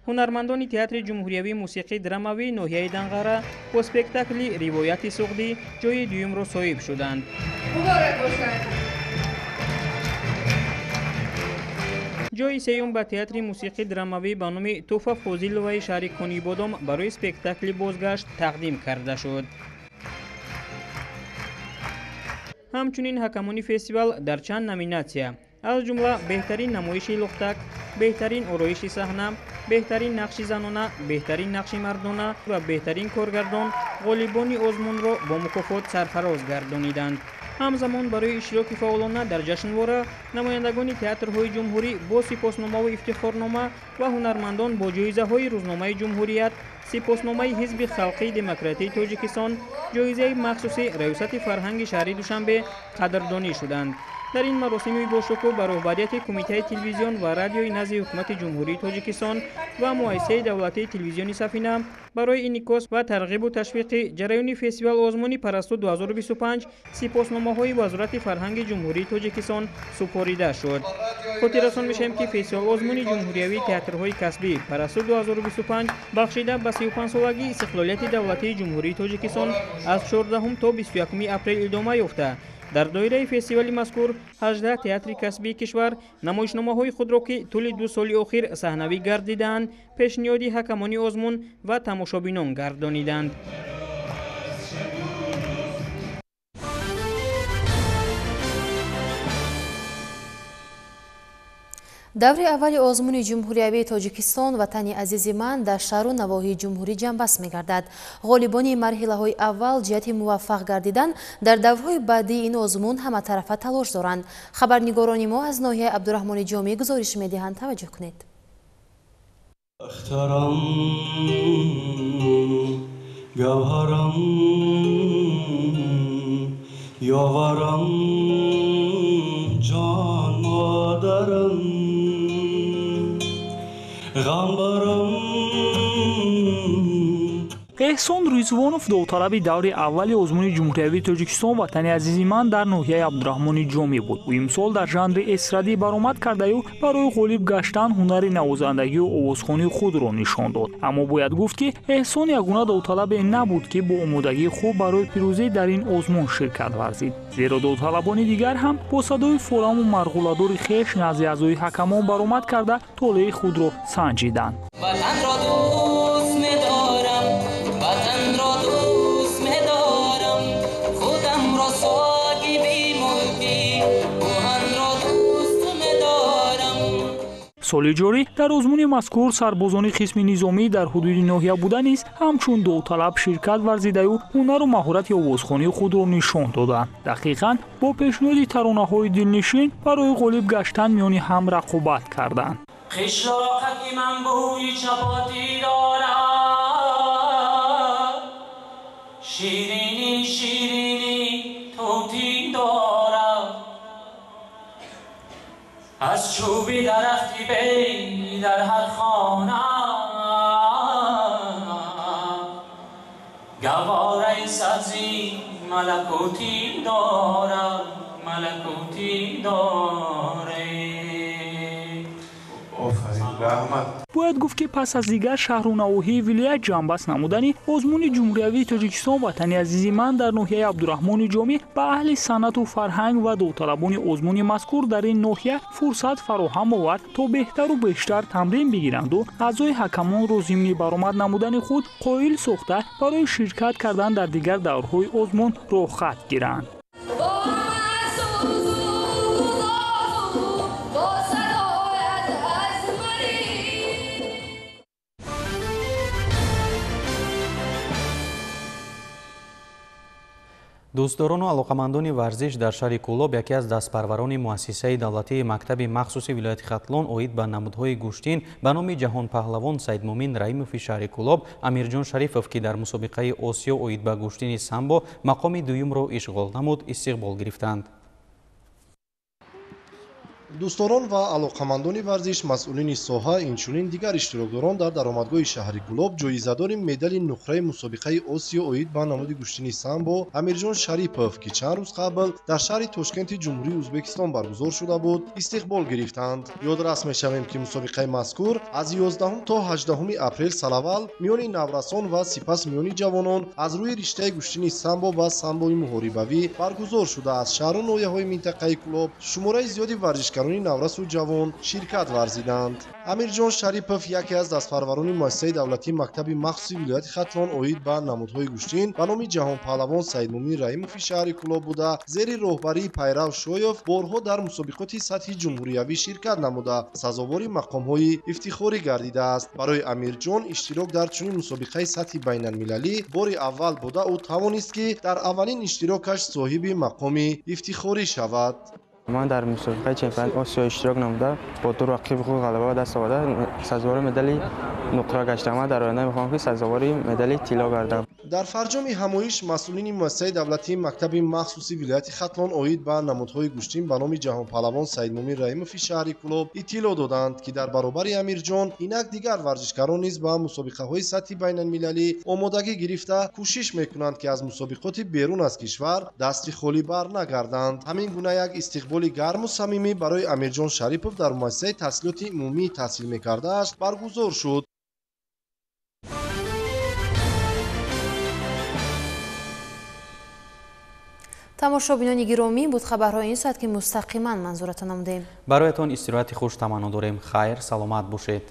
Ҳунармандони Театри ҷумҳуриявии мусиқии драмавии ноҳияи Данғара бо спектакли Ривояти суғдӣ ҷои дуюмро соҳиб шуданд. Ҷои сеюм ба Театри мусиқии драмавӣ ба номи Туфа Фозиловаи шаҳри Конибодом барои спектакли Бозгашт тақдим карда шуд. Ҳамчунин ҳакамони фестивал дар чанд номинатсия, аз ҷумла беҳтарин намоиши лухтак, беҳтарин ороиши саҳна, беҳтарин нақши занона, беҳтарин нақши мардона ва беҳтарин коргардон ғолибони озмунро бо мукофот сарфароз гардониданд. Ҳамзамон барои иштироки фаъолона дар ҷашнвора намояндагони театрҳои ҷумҳурӣ бо сипосномаву ифтихорнома ва ҳунармандон бо ҷоизаҳои рӯзномаи ҷумҳурият, сипосномаи Ҳизби халқии демократии Тоҷикистон, ҷоизаи махсуси Раёсати фарҳанги шаҳри Душанбе қадрдонӣ шуданд. Дар ин маросими бошукӯҳ ба роҳбарияти Кумитаи телевизион ва радиои назди Ҳукумати Ҷумҳурии Тоҷикистон ва Муассисаи давлатии телевизиони Сафина барои инъикос ва тарғибу ташвиқи ҷараёни фестивал озмуни Парасту 2025 сипосномаҳои Вазорати фарҳанги Ҷумҳурии Тоҷикистон супорида шуд. Хотиррасон мешавем, ки фестивал озмуни ҷумҳуриявии театрҳои касбӣ Парасту 2025 бахшида ба 35-солагии истиқлолияти давлатии Ҷумҳурии Тоҷикистон аз 14 то 21 апрел идома ёфта. Дар доираи фестивали мазкур 18 театри касбии кишвар намоишномаҳои худро, ки тӯли 2 соли охир саҳнавӣ гардидаанд, пешниҳоди ҳакамони озмун ва тамошобинон гардониданд. Даври аввали озмуни ҷумҳуриявии Тоҷикистон «Ватани азизи ман» дар шаҳру навоҳии ҷумҳурӣ ҷамъбаст мегардад. Ғолибони марҳилаҳои аввал ҷиҳати муваффақ гардидан дар даврҳои баъдии ин озмун ҳаматарафа талош доранд. Хабарнигорони мо аз ноҳияи Абдураҳмони Ҷомӣ гузориш медиҳанд. Таваҷҷӯҳ кунед. Гавҳарам, ёварам, ҷон модарам, ғамбарам. Эҳсон Ризвонов довталаби даври аввали озмуни ҷумҳуриявии Тоҷикистон «Ватани азизи ман» дар ноҳияи Абдураҳмони Ҷомӣ буд. Ӯ имсол дар жанри эстрадӣ баромад кардаю барои ғолиб гаштан ҳунари навозандагию овозхонии худро нишон дод. Аммо бояд гуфт, ки Эҳсон ягона довталабе набуд, ки бо омодагии хуб барои пирӯзӣ дар ин озмун ширкат варзид, зеро довталабони дигар ҳам бо садои фораму марғӯладори хеш назди аъзои ҳакамон баромад карда толеи худро санҷиданд. Ватанро дӯст медорам, худамро соҳиби мулки кӯҳанро дӯст медорам. Соли ҷорӣ дар озмуни мазкур сарбозони қисми низомӣ дар ҳудуди ноҳия буда низ ҳамчун довталаб ширкат варзидаю ҳунару маҳорати овозхонии худро нишон доданд. Дақиқан бо пешниҳоди таронаҳои дилнишин барои ғолиб гаштан миёни ҳам рақобат карданд. Қишлоқаки ман бӯи чапотӣ дорад, ширинӣ ширинӣ тӯтӣ дорад, аз чӯби дарахти бей дар ҳар хона гавораи сабзи малакутӣ дорад, малакутӣ дорад. Бояд гуфт, ки пас аз дигар шаҳру навоҳии вилоят ҷамъбаст намудани озмуни ҷумҳуриявии Тоҷикистон «Ватани азизи ман» дар ноҳияи Абдураҳмони Ҷомӣ ба аҳли санъату фарҳанг ва довталабони озмуни мазкур дар ин ноҳия фурсат фароҳам овард, то беҳтару бештар тамрин бигиранду аъзои ҳакамонро зимни баромад намудани худ қоил сохта барои ширкат кардан дар дигар даврҳои озмун роҳхат гиранд. Дӯстдорону алоқамандони варзиш дар шаҳри Кӯлоб яке аз дастпарварони муассисаи давлатии мактаби махсуси вилояти Хатлон оид ба намудҳои гӯштин ба номи ҷаҳонпаҳлавон Саидмумин Раимови шаҳри Кӯлоб Амирҷон Шарифов, ки дар мусобиқаи Осиё оид ба гӯштини самбо мақоми дуюмро ишғол намуд, истиқбол гирифтанд. Дӯстдорон ва алоқамандони варзиш, масъулини соҳа, инчунин дигар иштирокдорон дар даромадгоҳи шаҳри Кӯлоб ҷоизадори медали нуқраи мусобиқаи Осиё оид ба намуди гӯштини самбо Амирҷон Шарипов, ки чанд рӯз қабл дар шаҳри Тошкенти Ҷумҳурии Ӯзбекистон баргузор шуда буд, истиқбол гирифтанд. Ёдрас мешавем, ки мусобиқаи мазкур аз 11 то 18 апрел салаввал миёни наврасон ва сипас миёни ҷавонон аз рӯи риштаи гӯштини самбо ва самбои муҳорибавӣ баргузор шуда, аз шаҳру ноҳияҳои минтақаи Кӯлоб шумораи зиёди варзишкарон наврасу ҷавон ширкат варзиданд. Амирҷон Шарипов яке аз дастпарварони муассисаи давлатии мактаби махсуси вилояти Хатлон оид ба намудҳои гӯштин ба номи ҷаҳонпаҳлавон Саидмумин Раимови шаҳри Кӯлоб буда, зери роҳбарии Пайрав Шоев борҳо дар мусобиқоти сатҳи ҷумҳуриявӣ ширкат намуда, сазовори мақомҳои ифтихорӣ гардидааст. Барои Амирҷон иштирок дар чунин мусобиқаи сатҳи байналмилалӣ бори аввал буда, ӯ тавонист, ки дар аввалин иштирокаш соҳиби мақоми ифтихорӣ шавад. Ман дар мусобиқаи чемпионати Осиё иштирок намуда, бо ду рақиби худ ғалаба ба даст оварда, сазовори медали нуқра гаштам. Ман дар оянда мехоҳам, ки сазовори медали тилло гардам. Дар фарҷоми ҳамоиш масъулини муассисаи давлатии мактаби махсуси вилояти Хатлон оид ба намудҳои гӯштин ба номи ҷаҳонпаҳлавон Саидмумин Раимови шаҳри Кӯлоб иттилоъ доданд, ки дар баробари Амирҷон инак дигар варзишкарон низ ба мусобиқаҳои сатҳи байналмилалӣ омодагӣ гирифта, кӯшиш мекунанд, ки аз мусобиқоти берун аз кишвар дасти холӣ бар нагарданд. Ҳамин гуна як истиқболи гарму самимӣ барои Амирҷон Шарипов дар муассисаи таҳсилоти умумии таҳсил мекардааш баргузор шуд. Тамошобинони гиромӣ, буд хабарҳои ин соат, ки мустақиман манзуратон намудем. Бароятон истироҳати хуш таманно дорем. Хайр, саломат бошед.